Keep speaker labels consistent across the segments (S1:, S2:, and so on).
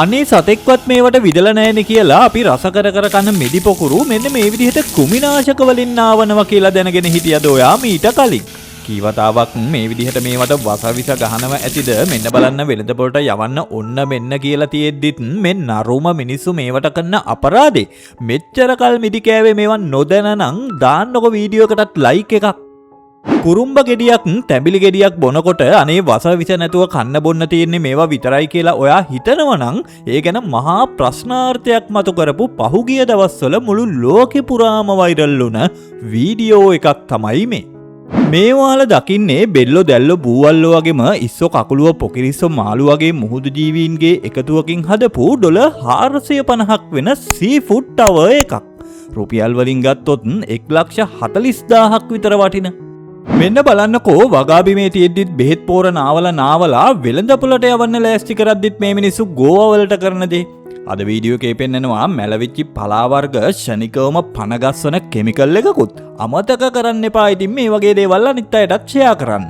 S1: අනේ සතෙක්වත් මේවට විදලා නැහැනේ කියලා අපි රස කර කර කන මෙදි පොකුරු මෙන්න මේ විදිහට කෘමිනාශක වලින් නාවනවා කියලා දැනගෙන හිටියද ඔයා මීට කලින්? කී වතාවක් මේ විදිහට මේවට වසවිස ගහනව ඇතිද? මෙන්න බලන්න, වෙළඳපොළට යවන්න ඔන්න මෙන්න කියලා තියෙද්දිත් මේ නරුම මිනිස්සු මේවට කරන අපරාධේ. මෙච්චර කල් මිදි කෑවේ මේවා නොදැන නම් දාන්නකො වීඩියෝ එකටත් ලයික් එකක්. කුරුම්බ ගෙඩියක්, තැඹිලි ගෙඩියක් බොනකොට අනේ වස විස නැතුව කන්න බොන්න තියෙන්නේ මේවා විතරයි කියලා ඔයා හිතනවා නම්, ඒ ගැන මහා ප්‍රශ්නාර්ථයක් මතු කරපු පහුගිය දවස්වල මුළු ලෝකෙ පුරාම වෛරල් වුණ වීඩියෝ එකක් තමයි මේ. මේ ඔයාලා දකින්නේ බෙල්ලෝ, දැල්ලෝ, බූවල්ලෝ වගේම ඉස්සෝ, කකුලුව, පොකිරිස්සෝ, මාළු වගේ මුහුදු ජීවීන්ගේ එකතුවකින් හදපු ඩොලර් 450ක් වෙන සීෆුඩ් ටවර් එකක්. රුපියල් වලින් ගත්තොත් 1,40,000ක් විතර වටින. මෙන්න බලන්නකෝ, වගාබිමේ තියෙද්දිත් බෙහෙත් පෝර නාවලා නාවලා වෙළඳපොළට යවන්න ලෑස්ති කරද්දිත් මේ මිනිස්සු ගෝවා වලට කරන දේ. අද වීඩියෝ එකේ පෙන්නනවා මැලවිච්චි පලා වර්ග ක්ෂණිකවම පණ ගස්වන කෙමිකල් එකකුත්. අමතක කරන්න එපා ඉතින් මේ වගේ දේවල් අනිත් අයටත් ෂෙයා කරන්න.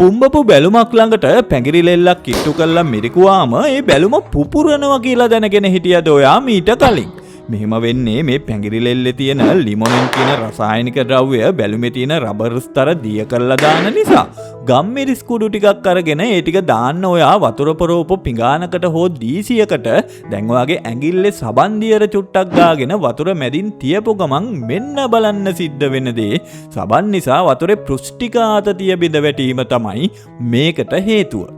S1: පුම්බපු බැලුමක් ළඟට පැඟිරි ලෙල්ලක් කිට්ටු කරලා මිරිකුවාම ඒ බැලුම පුපුරනවා කියලා දැනගෙන හිටියද ඔයා මීට කලින්? මෙහෙම වෙන්නේ මේ පැඟිරි ලෙල්ලේ තියෙන ලිමොනින් කියන රසායනික ද්‍රව්‍ය බැලුමේ තියෙන රබර් ස්තර දිය කරලා දාන නිසා. ගම්මිරිස් කුඩු ටිකක් අරගෙන ඒ ටික දාන්න ඔයා වතුර පොරවපු පිඟානකට හෝ දීසියකට. දැන් ඔයාගේ ඇඟිල්ලේ සබන් දියර චුට්ටක් ගාගෙන වතුර මැදින් තියපු ගමන් මෙන්න බලන්න සිද්ධ වෙන දේ. සබන් නිසා වතුරේ පෘෂ්ටික ආතතිය බිඳ වැටීම තමයි මේකට හේතුව.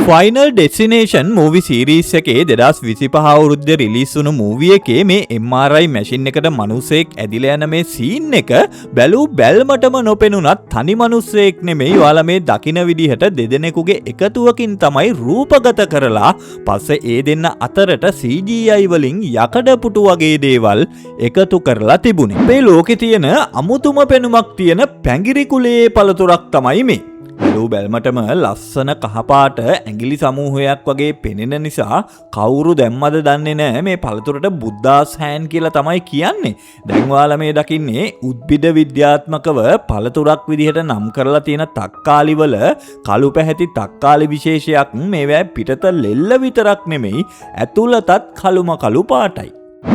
S1: ෆයිනල් ඩෙස්ටිනේෂන් මූවි සීරීස් එකේ 2025 අවුරුද්දේ රිලීස් වුණු මූවි එකේ මේ MRI machine එකට මනුස්සයෙක් ඇදිලා යන මේ සීන් එක බැලූ බැල්මටම නොපෙනුනත් තනි මනුස්සයෙක් නෙමෙයි, ඔයාලා මේ දකින විදිහට දෙදෙනෙකුගේ එකතුවකින් තමයි රූපගත කරලා පස්සේ ඒ දෙන්න අතරට CGI වලින් යකඩ පුටු වගේ දේවල් එකතු කරලා තිබුණේ. මේ ලෝකේ තියෙන අමුතුම පෙනුමක් තියෙන පැඟිරි කුලයේ පළතුරක් තමයි මේ. බැලූ බැල්මටම ලස්සන කහපාට ඇඟිලි සමූහයක් වගේ පෙනෙන නිසා කවුරු දැම්මද දන්නේ නෑ, මේ පළතුරට බුද්දාස් හෑන්ඩ් කියලා තමයි කියන්නේ. දැන් ඔයාලා මේ දකින්නේ උද්භිද විද්‍යාත්මකව පළතුරක් විදිහට නම් කරලා තියෙන තක්කාලි වල කළු පැහැති තක්කාලි විශේෂයක්. මේවැ පිටත ලෙල්ල විතරක් නෙමෙයි, ඇතුළතත් කළුම කළු පාටයි.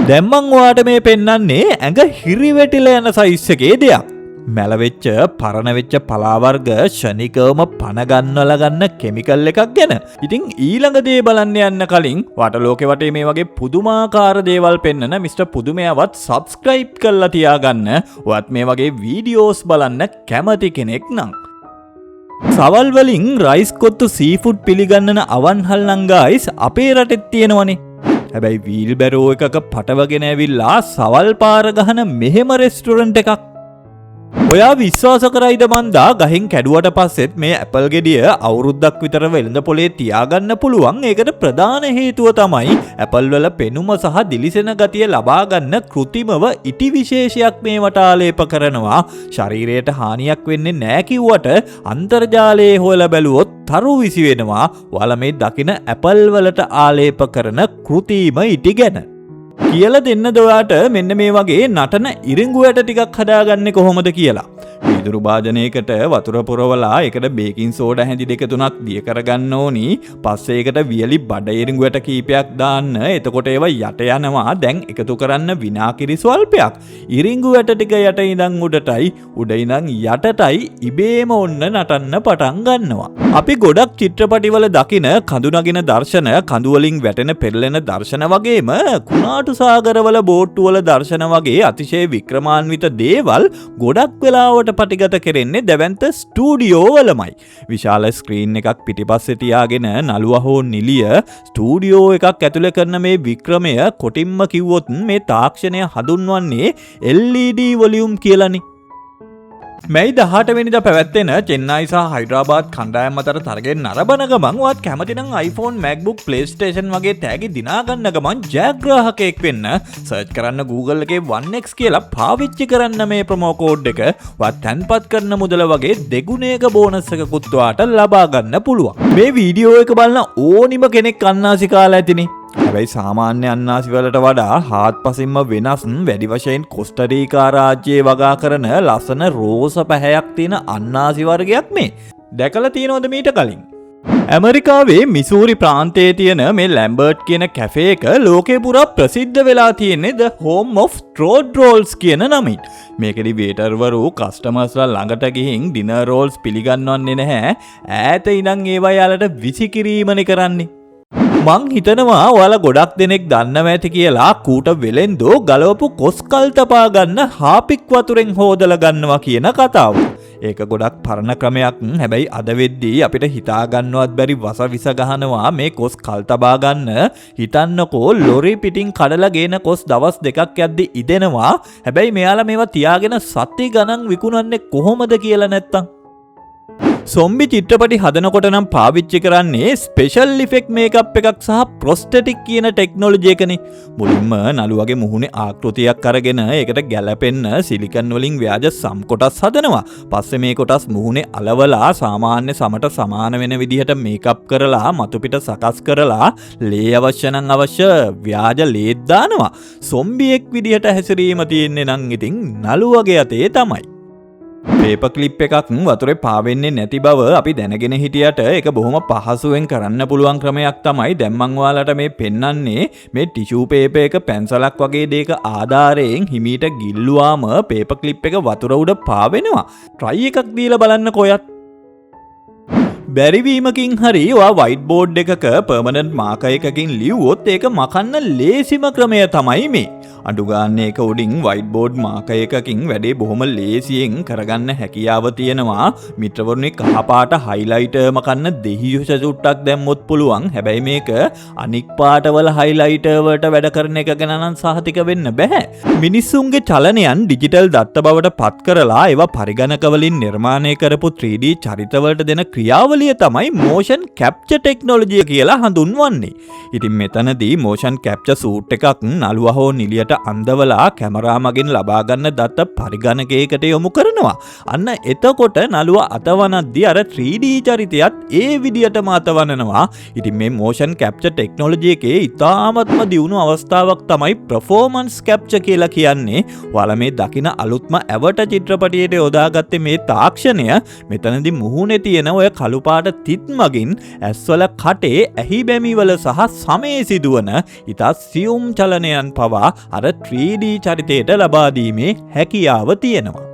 S1: දැන් මං ඔයාට මේ පෙන්වන්නේ ඇඟ හිරිවැටිලා යන සයිස් එකේ දෙයක්. මැලවෙච්ච, පරණ වෙච්ච පලා වර්ග ක්ෂණිකවම පණ ගන්නවලා ගන්න කෙමිකල් එකක් ගැන. ඉතින් ඊළඟ දේ බලන්න යන්න කලින් වට ලෝකෙ වටේ මේ වගේ පුදුමාකාර දේවල් පෙන්නන මිස්ටර් පුදුමයවත් සබ්ස්ක්‍රයිබ් කරලා තියාගන්න, ඔයත් මේ වගේ වීඩියෝස් බලන්න කැමති කෙනෙක් නම්. සවල් වලින් රයිස් කොත්තු සීෆුඩ් පිළිගන්නන අවන්හල් නම් ගයිස් අපේ රටෙත් තියෙනවනේ. හැබැයි වීල් බැරෝ එකක පටවගෙන ඇවිල්ලා සවල් පාර ගහන මෙහෙම රෙස්ටුරන්ට් එකක්. ඔයා විශ්වාස කරයිද මන්දා, ගහින් කැඩුවට පස්සෙත් මේ ඇපල් ගෙඩිය අවුරුද්දක් විතර වෙළඳ පොලේ තියාගන්න පුළුවන්. ඒකට ප්‍රධාන හේතුව තමයි ඇපල් වල පෙනුම සහ දිලිසෙන ගතිය ලබා ගන්න කෘතිමව ඉටි විශේෂයක් මේවට ආලේප කරනවා. ශරීරයට හානියක් වෙන්නේ නෑ කිව්වට අන්තර්ජාලයේ හොයලා බැලුවොත් තරු විසි වෙනවා ඔයාලා මේ දකින ඇපල් වලට ආලේප කරන කෘතිම ඉටි ගැන. කියලා දෙන්නද ඔයාට මෙන්න මේ වගේ නටන ඉරිඟු ඇට ටිකක් හදාගන්නේ කොහොමද කියලා? වීදුරු භාජනයකට වතුර පුරවලා ඒකට බේකින් සෝඩා හැඳි දෙක තුනක් දිය කරගන්න ඕනි. පස්සේ ඒකට වියලි බඩ ඉරිඟු ඇට කීපයක් දාන්න. එතකොට ඒවා යට යනවා. දැන් එකතු කරන්න විනාකිරි ස්වල්පයක්. ඉරිඟු ඇට ටික යට ඉඳන් උඩටයි, උඩ ඉඳන් යටටයි ඉබේම ඔන්න නටන්න පටන් ගන්නවා. අපි ගොඩක් චිත්‍රපටිවල දකින කඳු නගින දර්ශන, කඳු වලින් වැටෙන පෙරලෙන දර්ශන වගේම කුණාටු සාගරවල බෝට්ටුවල දර්ශන වගේ අතිශය වික්‍රමාන්විත දේවල් ගොඩක් වෙලාවට පටිගත කෙරෙන්නේ දැවැන්ත ස්ටූඩියෝ වලමයි. විශාල ස්ක්‍රීන් එකක් පිටිපස්සේ තියාගෙන නළුවා හෝ නිලිය ස්ටූඩියෝ එකක් ඇතුලේ කරන මේ වික්‍රමය, කොටින්ම කිව්වොත් මේ තාක්ෂණය හඳුන්වන්නේ LED volume කියලානේ. මැයි 18 වෙනිදා පැවැත්වෙන චෙන්නයි සහ හයිඩ්‍රාබාද් කණ්ඩායම් අතර තරගය නරඹන ගමන් ඔයත් කැමති නම් iPhone, MacBook, PlayStation වගේ තෑගි දිනා ගන්න ගමන් ජයග්‍රාහකයෙක් වෙන්න සර්ච් කරන්න Google එකේ 1x කියලා. පාවිච්චි කරන්න මේ ප්‍රොමෝ කෝඩ් එක. ඔයත් තැන්පත් කරන මුදල වගේ දෙගුණයක බෝනස් එකකුත් ඔයාට ලබා ගන්න පුළුවන්. මේ වීඩියෝ එක බලන ඕනිම කෙනෙක් අන්නාසි කාලා ඇතිනේ. හැබැයි සාමාන්‍ය අන්නාසි වලට වඩා හාත්පසින්ම වෙනස්, වැඩි වශයෙන් කොස්ටරීකා රාජ්‍යයේ වගා කරන ලස්සන රෝස පැහැයක් තියෙන අන්නාසි වර්ගයක් මේ. දැකලා තියෙනවද මීට කලින්? ඇමරිකාවේ මිසූරි ප්‍රාන්තයේ තියෙන මේ ලැම්බර්ට් කියන කැෆේ එක ලෝකේ පුරා ප්‍රසිද්ධ වෙලා තියෙන්නේ The Home of Toad Rolls කියන නමින්. මේකෙදි වේටර්වරු කස්ටමර්ස්ලා ළඟට ගිහින් ඩිනර් රෝල්ස් පිළිගන්වන්නේ නැහැ. ඈත ඉඳන් ඒවා එයාලට විසිකිරීමනේ කරන්නේ. මං හිතනවා ඔයාලා ගොඩක් දෙනෙක් දන්නවා ඇති කියලා කූට වෙලෙන්දෝ ගලවපු කොස් කල් තපා ගන්න හාපික් වතුරෙන් හෝදලා ගන්නවා කියන කතාව. ඒක ගොඩක් පරණ ක්‍රමයක්. හැබැයි අද වෙද්දී අපිට හිතා ගන්නවත් බැරි වස විස ගහනවා මේ කොස් කල් තබා ගන්න. හිතන්නකෝ, ලොරි පිටින් කඩලා ගේන කොස් දවස් 2ක් යද්දි ඉදෙනවා. හැබැයි මෙයාලා මේවා තියාගෙන සති ගණන් විකුණන්නේ කොහොමද කියලා නැත්තම්. සොම්බි චිත්‍රපටි හදනකොට නම් පාවිච්චි කරන්නේ ස්පෙෂල් ඉෆෙක්ට් මේකප් එකක් සහ ප්‍රොස්තටික් කියන ටෙක්නොලොජි එකනේ. මුලින්ම නළුවගේ මුහුණේ ආකෘතියක් අරගෙන ඒකට ගැලපෙන්න සිලිකන් වලින් ව්‍යාජ සම් කොටස් හදනවා. පස්සේ මේ කොටස් මුහුණේ අලවලා සාමාන්‍ය සමට සමාන වෙන විදිහට මේකප් කරලා මතු පිට සකස් කරලා ලේ අවශ්‍ය නම් අවශ්‍ය ව්‍යාජ ලේත් දානවා. සොම්බියෙක් විදිහට හැසිරීම තියෙන්නේ නම් ඉතින් නළුවගේ අතේ තමයි. පේපර් ක්ලිප් එකක් වතුරේ පාවෙන්නේ නැති බව අපි දැනගෙන හිටියට, ඒක බොහොම පහසුවෙන් කරන්න පුළුවන් ක්‍රමයක් තමයි දැන් මං ඔයාලට මේ පෙන්වන්නේ. මේ ටිෂූ පේපර් එක පැන්සලක් වගේ දෙයක ආධාරයෙන් හිමීට ගිල්ලුවාම පේපර් ක්ලිප් එක වතුර උඩ පාවෙනවා. ට්‍රයි එකක් දීලා බලන්නකෝ ඔයත්. බැරිවීමකින් හරි ඔයා වයිට් බෝඩ් එකක පර්මනන්ට් මාකර් එකකින් ලිව්වොත් ඒක මකන්න ලේසිම ක්‍රමය තමයි මේ. අඩු ගානේ ඒක උඩින් වයිට් බෝඩ් මාකර් එකකින් වැඩේ බොහොම ලේසියෙන් කරගන්න හැකියාව තියෙනවා. මිත්‍රවරුනි, කහ පාට හයිලයිටර් මකන්න දෙහියුෂ චුට්ටක් දැම්මොත් පුළුවන්. හැබැයි මේක අනික් පාටවල හයිලයිටර් වලට වැඩ කරන එක ගැන නම් සහතික වෙන්න බැහැ. මිනිස්සුන්ගේ චලනයන් ඩිජිටල් දත්ත බවට පත් කරලා ඒවා පරිගණක වලින් නිර්මාණය කරපු 3D චරිතවලට දෙන ක්‍රියාවලිය තමයි මෝෂන් කැප්චර් ටෙක්නොලොජිය කියලා හඳුන්වන්නේ. ඉතින් මෙතනදී මෝෂන් කැප්චර් සූට් එකක් නළුවා හෝ නිළියට අන්දවලා කැමරා මගින් ලබා ගන්න දත්ත පරිගණකයකට යොමු කරනවා. අන්න එතකොට නළුවා අතවනද්දි අර 3D චරිතයත් ඒ විදියටම අතවනනවා. ඉතින් මේ මෝෂන් කැප්චර් ටෙක්නොලොජි එකේ ඉතාමත්ම දියුණු අවස්ථාවක් තමයි පර්ෆෝමන්ස් කැප්චර් කියලා කියන්නේ. ඔයාලා මේ දකින අලුත්ම ඇවටර් චිත්‍රපටියට යොදාගත්තේ මේ තාක්ෂණය. මෙතනදී මුහුණේ තියෙන ඔය කළු පාට තිත් මගින් ඇස්වල, කටේ, ඇහි බැමිවල සහ සමේ සිදුවන ඉතා සියුම් චලනයන් පවා අර 3D චරිතයට ලබා දීමේ හැකියාව තියෙනවා.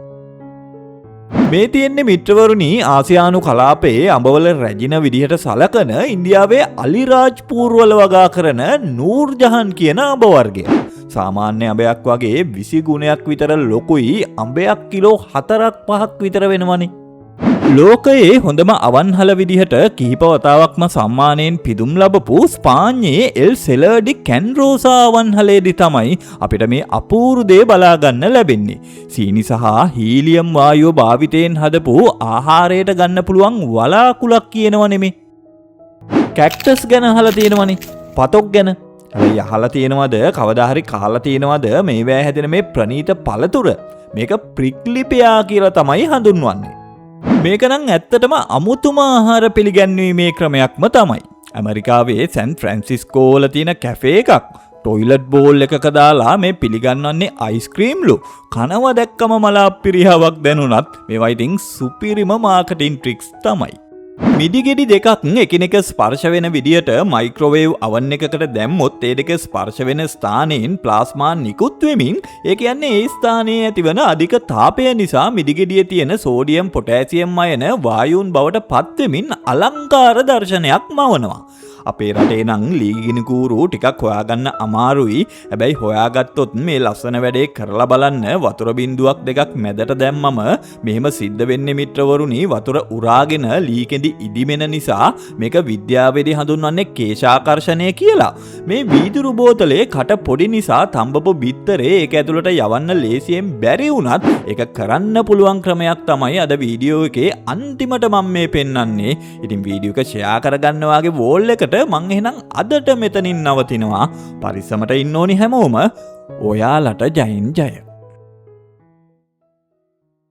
S1: මේ තියෙන්නේ මිත්‍රවරුනි, ආසියානු කලාපයේ අඹවල රැජින විදිහට සලකන ඉන්දියාවේ අලිරාජ්පූර් වල වගා කරන නූර්ජහන් කියන අඹ වර්ගය. සාමාන්‍ය අඹයක් වගේ 20 ගුණයක් විතර ලොකුයි. අඹයක් කිලෝ 4ක් 5ක් විතර වෙනවනේ. ලෝකයේ හොඳම අවන්හල විදිහට කිහිප වතාවක්ම සම්මානයෙන් පිදුම් ලබපු ස්පාඤ්ඤයේ එල් සෙලර් ඩි කැන්රෝසා අවන්හලේදී තමයි අපිට මේ අපූරු දේ බලා ගන්න ලැබෙන්නේ. සීනි සහ හීලියම් වායුව භාවිතයෙන් හදපු ආහාරයට ගන්න පුළුවන් වලාකුළක් කියනව නෙමේ. කැක්ටස් ගැන අහලා තියෙනවනේ. පතොක් ගැන. හැබැයි අහලා තියෙනවද, කවදා හරි කාලා තියෙනවද මේවැ හැදෙන මේ ප්‍රනීත පළතුර? මේක ප්‍රික්ලි පෙයා කියලා තමයි හඳුන්වන්නේ. මේක නම් ඇත්තටම අමුතුම ආහාර පිළිගැන්වීමේ ක්‍රමයක්ම තමයි. ඇමරිකාවේ සැන් ෆ්‍රැන්සිස්කෝ වල තියෙන කැෆේ එකක් ටොයිලට් බෝල් එකක දාලා මේ පිළිගන්වන්නේ අයිස්ක්‍රීම්ලු. කනව දැක්කම මල අප්පිරියාවක් දැනුණත් මේවා ඉතින් සුපිරිම මාකටිං ට්‍රික්ස් තමයි. මිදිගෙඩි දෙකක් එකිනෙක ස්පර්ශ වෙන විදියට මයික්‍රෝවේව් අවන් එකකට දැම්මොත්, ඒ දෙක ස්පර්ශ වෙන ස්ථානයෙන් ප්ලාස්මා නිකුත් වෙමින්, ඒ කියන්නේ ඒ ස්ථානයේ ඇතිවන අධික තාපය නිසා මිදිගෙඩියේ තියෙන සෝඩියම්, පොටෑසියම් අයන වායූන් බවට පත්වෙමින් අලංකාර දර්ශනයක් මවනවා. අපේ රටේ නම් ලී ගිනි කූරු ටිකක් හොයාගන්න අමාරුයි. හැබැයි හොයාගත්තොත් මේ ලස්සන වැඩේ කරලා බලන්න. වතුර බින්දුවක් දෙකක් මැදට දැම්මම මෙහෙම සිද්ධ වෙන්නේ මිත්‍රවරුනි, වතුර උරාගෙන ලී කෙඳි ඉදිමෙන නිසා. මේක විද්‍යාවේදී හඳුන්වන්නේ කේශාකර්ෂණය කියලා. මේ වීදුරු බෝතලේ කට පොඩි නිසා තම්බපු බිත්තරේ ඒක ඇතුළට යවන්න ලේසියෙන් බැරි වුණත්, ඒක කරන්න පුළුවන් ක්‍රමයක් තමයි අද වීඩියෝ එකේ අන්තිමට මම මේ පෙන්වන්නේ. ඉතින් වීඩියෝ එක ෂෙයා කරගන්න වාගේ වෝල් එකට. මං එහෙනම් අදට මෙතනින් නවතිනවා. පරිස්සමට ඉන්න ඕනි හැමෝම. ඔයාලට ජයෙන් ජය.